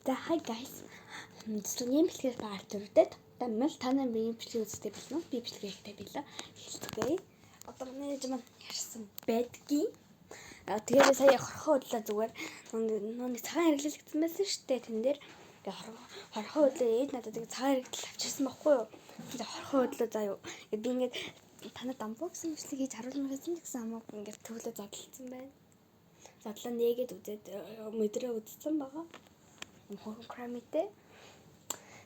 За, hi guys. Зүсний бичлэгээр part 4-д тамил та нар миний бичлэг үздэг билүү? Би бичлэг хийхдээ билээ. Хэлцгээе. Одоо манай ээж маань ярьсан байдгийн. Тэгээд сая хорхоо хөдлөө зүгээр нэг цагаан хэрэглэгдсэн байсан шүү дээ. Тэн дээр ингээ хорхоо хөдлөө ээж надад ингээ цагаан хэрэглэл авчирсан байхгүй юу? Тэгээ хорхоо хөдлөө заа юу. Би ингээд танад unboxing бичлэг хийж харуулмаар байсан ч гэсэн хамаагүй ингээд төвлөө задлалцсан байна. Задлаа нээгээд үзээд мэдрээ үзсэн байгаа. Хөрхөн крамитэй.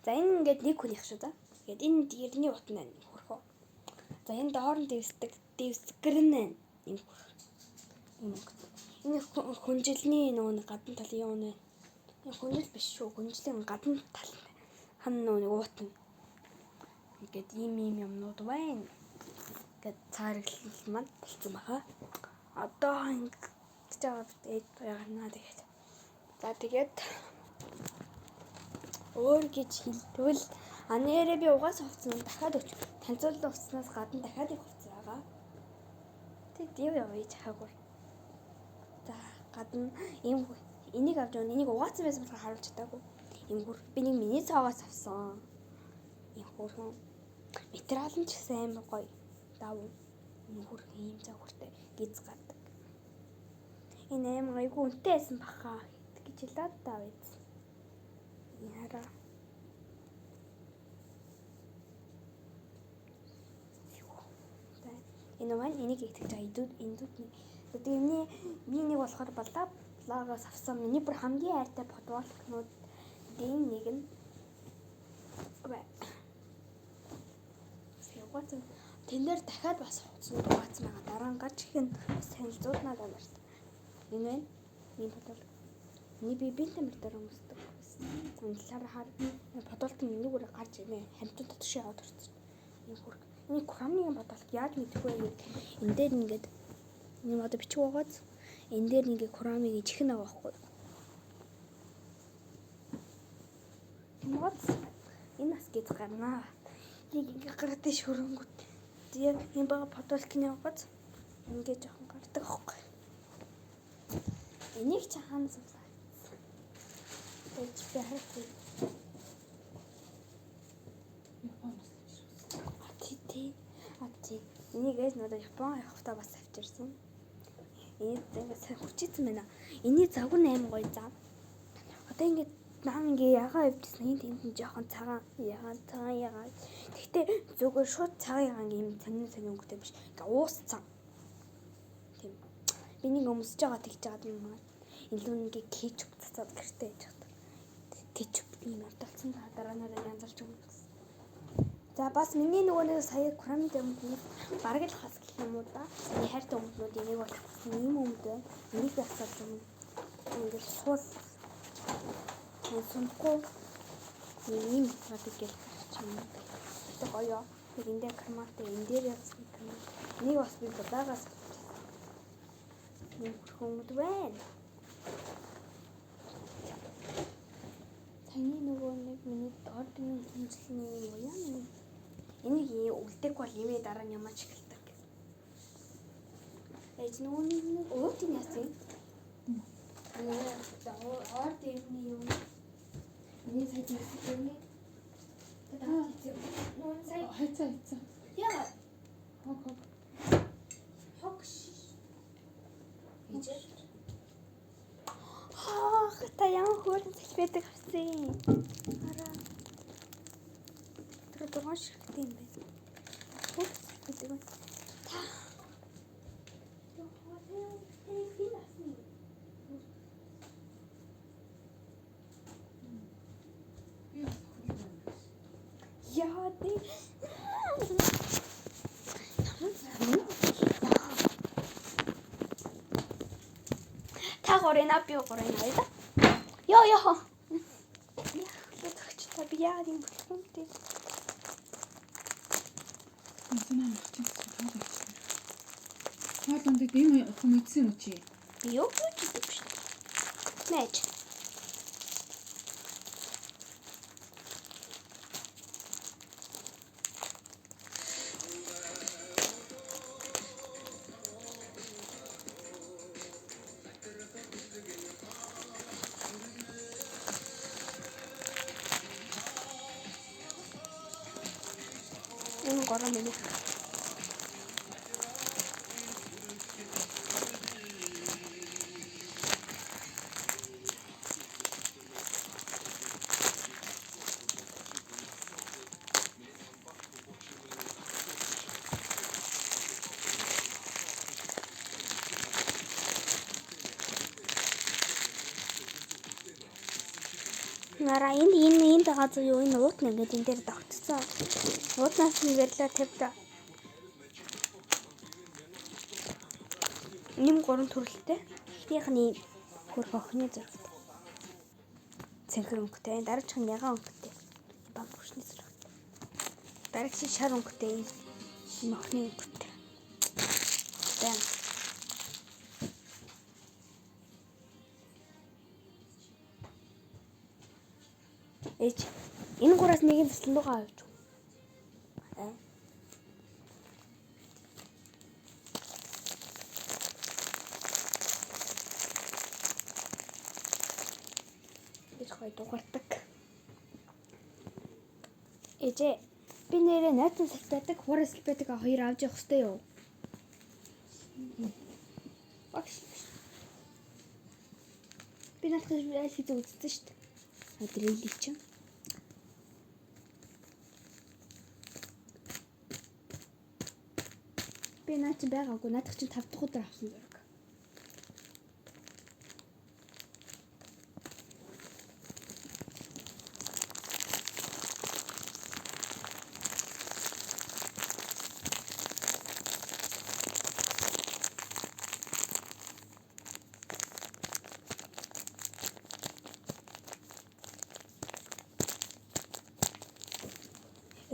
За, энэ ингээд нэг хүнийх шүү за. Тэгээд энэ дэрний утан байна хөрхөө. За, энэ доор нь дэвсдэг дэвсгэр нь байна. Энэ хөрх. Энэ хүнжилний нөгөө нэг гадна талын юм нэ. Энэ хүнжил биш шүү. Хүнжлийн гадна тал хан нөгөө нэг уут нь. Ингээд ийм ийм юмнууд байна. Ингээд цаарглал маань болцсон байгаа. Одоо ингэж байгаа ээж гарнаа тэгээд. За, тэгээд өөр гэж хэлдвэл а нэрээ би угаасаа хувцсан дахиад өч танцуулсан хувцснаас гадна дахиад их хувцас байгаа. Тэгэд яв яв хийж хаагүй. За, гадна ийм энийг авч явна. Энийг угаацсан байсан болохоор харуулж чадаагүй. Ийм хөр би нэг миний цоогоос авсан. Ийм хөрхөн материал нь ч гэсэн амар гоё. Дав ийм хөрхөн ийм цаг хүртэй гиз гардаг. Энэ амар айгүй үнэтэй байсан баха гэж хэлээд таа биз. Яра. Энэ маань энийг итгэж байгаа идүүд эндүүдний. Тэгээ миний би нэг болохоор балаа благоос авсан. Миний бүр хамгийн хайртай подволкнуудын нэг нь. Угаацсан. Тэн дээр дахиад бас хувцсанд угаацсан байгаа. Дараа нь гарч ирэх нь бас танилцуулнаа та нарт. Энэ байна. Ийм подволк. Миний би бинт амир дээр өмсдөг. Энэ талаар хаар подволк нь энийг үрээ гарч ирнэ. Хамтын дотор яваад орсон. Ийм хөрг. Энэ крамны бодолт яаж мэдэх вэ гэвэл энэ дээр ингээд энэ одоо бичиг байгааз энэ дээр ингээд крамыг чихэн байгаа байхгүй. Тэнгуут энэ бас гэж гарнаа. Яг ингээд гардаг шөрөнгөт. Яг энэ байгаа подволкны байгааз ингээд жоохон гардаг байхгүй. Энийг чи хаана суулаа. Тэгэж би харах. Японоос авчирсан. А тий тий. А тий. Энийг ээж надад Япон явахдаа бас авчирсан. Энэ ингээд сайн хүчээсэн байна. Эний зав нь амар гоё зав. Одоо ингээд нам ингээ ягаан явжсэн. Энэ тэнд нь жоохон цагаан ягаан цагаан ягаан. Тэгтээ зүгээр шууд цагаан ягаан юм сонин сонин өнгөтэй биш. Ингээ уус цан. Тийм. Би нэг өмсөж байгаа тэгж байгаа юм аа. Илүү ингээ кетчуп цацаад гэртээ яж хата. Кетчуп юм авдалсан та дараа надад янзалж өгнө гэсэн. За, бас миний нөгөө нэг сая крамд өмдний бараг л хас гэх юм уу да. Миний хайртай өмднүүдийн нэг болох ийм өмд байна. Энийг би асааж өгнө. Ингээд суул сундгүй ийм материалыг гэл гарч юм. Гэтэ гоё. Нэг энэ дээр карматай, энэ дээр явсан кармат. Энийг бас би будаагаас авчихсан. Ийм хөрхөн өмд байна. Таны нөгөө нэг миний ордны хэмжлэний юм уу яа нэг. Энийг үлдээх бол имээ дараа нь ямаач эхэлдэг. Ээж нөгөө нэг уутын яасан. Орд имний юм. Миний сая хийсэн юм. Нөгөө сая Хайцаа хайцаа. яа Хог хог. хог гэж. Хаа та ямар хөөрхөн салфетик авсан юм. Хараа. Тэр дурган ширхтээ юм байна. Хөөх салфетик байна. Та. Йоо, тэ би насны. Би бас хог юм. Яа тэ. Ямар сонин. Яа. Та гурина би гурина хоёлаа. Йоо ёо. Яа, төгч та би яагаад юм бүх юм бэ? Санаа махчин тоол авчихсан. Тоол ундаг ийм хүм идсэн юм чи? Би юу ч хийдэг биш. Мэж. 3 миний. Нараа энд энэ энд байгаа зүйл юу энэ уут нэгээд энэ дээр тогтцсон. Уутнаас нь гэрлээ тавьда. Нэм 3 төрөлтэй. Эхнийх нь хөрх охины зурагтай. Цэнхэр өнгөтэй. Дараачих нь ягаан өнгөтэй. Бам хөшний зурагтай. Дараачих нь шар өнгөтэй. Энэ охины өнгөтэй. Бам. Ээж энэ гураас нэгэн зэслэн рүүгээ авч. Ээж гоё дугардаг. Ээжээ би нэрээ нойтон салбайдаг, хуурай салбайдаг хоёр авч явах хэрэгтэй юу? Багш. Би наадах аль хэзээ үзсэн шүү дээ. Адрели чинь. Би наа чи байгаагүй. Наадах чинь 5 дахь өдөр авсан зураг.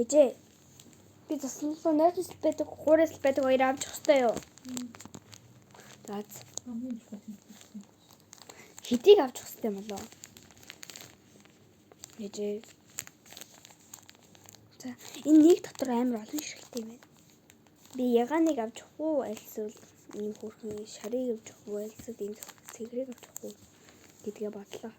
Ээжээ би туслалаа нойтон байдаг, хуурай байдаг хоёр авч явах хэрэгтэй юу? За. Хэдийг авч явах хэрэгтэй юм болоо? Ээжээ. За энэ нэг дотор амар олон ширхэлтэй юм байна. Би ягааныг авч явах уу, альсвал ийм хөөрхөн шарыг авч явах уу, альсвал ийм цэгрийг авч явах уу гэдгээ бодлоо.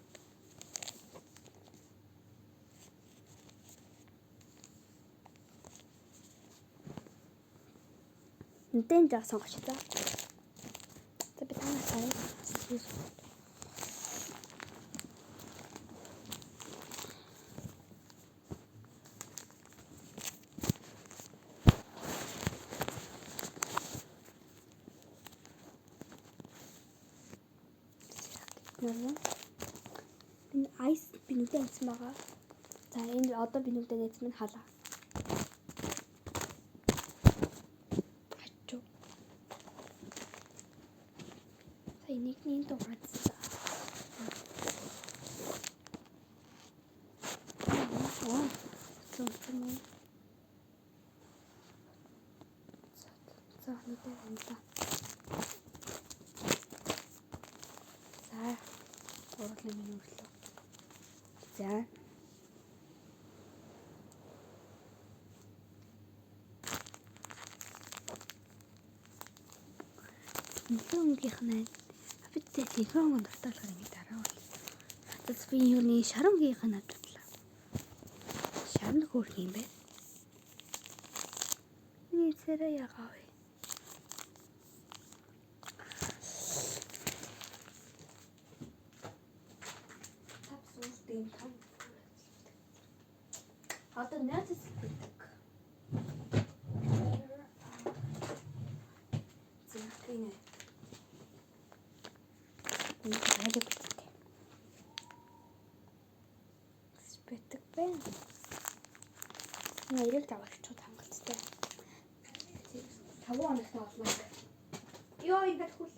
Нүдэн жаа сонгоч за. За би танаас сая. Би айс би нүдэн авсан байгаа. За энэ одоо би нүдэн нээсэн минь халаа. Энийг дугаацсан. Оо. За нүдэн амлаа. За. Гурлын минь өрлөө. За. Нэлээд өнгийнх нь би цэнхэр өнгө дуртай болохоор ингэ дараа бол. За би юуны шар өнгийнх нь авч бодлоо. Шар нь хөөрх юм бэ? Миний царай ягаа вэ? Тав сүртэй юм тав. Одоо найзас гэдэг. За энэ. Энэ хайлаг бүттэй. Спэтэг байна. Энэ эрэг давагчуд хангалттай. 5 хоногт олно. Йоо ингээд хүл.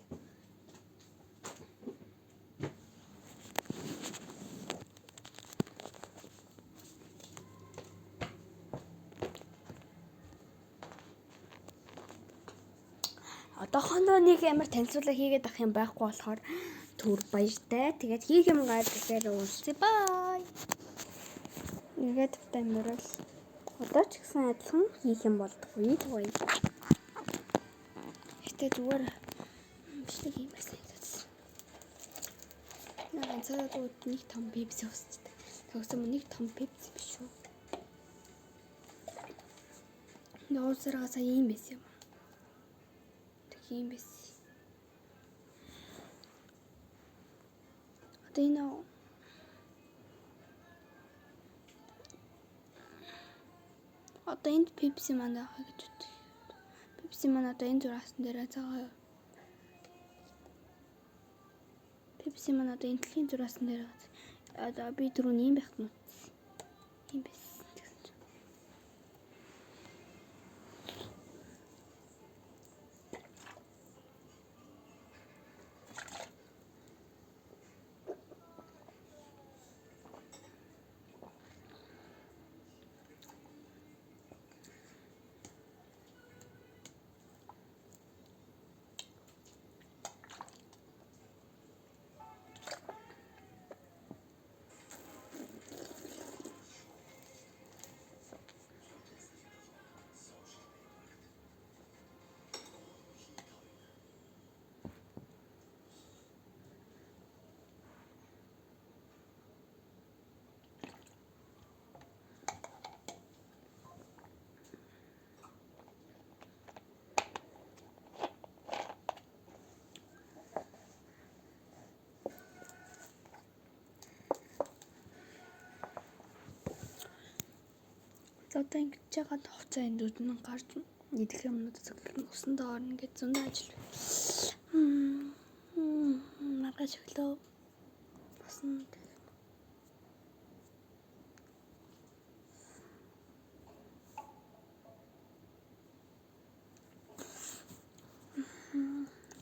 Одоохондоо нэг амар танилцуулга хийгээд авах юм байхгүй болохоор түр баяртай. Тэгээд хийх юм гар тэгэхээр уулзъя. Бай. Нэгэ тавтай мөрөл. Одоо ч гэсэн адилхан хийх юм болдгоо гоё. Гэтэ зүгээр бичлэг хиймээр санагдсан. Ганцаараа дууд нэг том пепси өсчдөг. Тэгсэн мөн нэг том пепси биш үү? Уулзаргаа сая ийм байсан юм. Тэг ийм байсан. Одоо энэ одоо энд Pepsi маань байгаа гэж бодъё. Pepsi маань одоо энэ зураасан дээр байгаа юу? Pepsi маань одоо энэ талын зураасан дээр байгаа. Одоо би түрүүн ийм байхад нь утсан. Ийм байсан гэсэн чинь. За одоо ингэж яагаад хуцаа энд үднэн гарч идэх юмнууд зөвлөх усандаа орно гэж зөндөө ажил. Маргааш өглөө усан.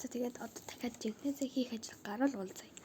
За тэгээд одоо дахиад жинхнээсээ хийх ажил гарвал уулзъя.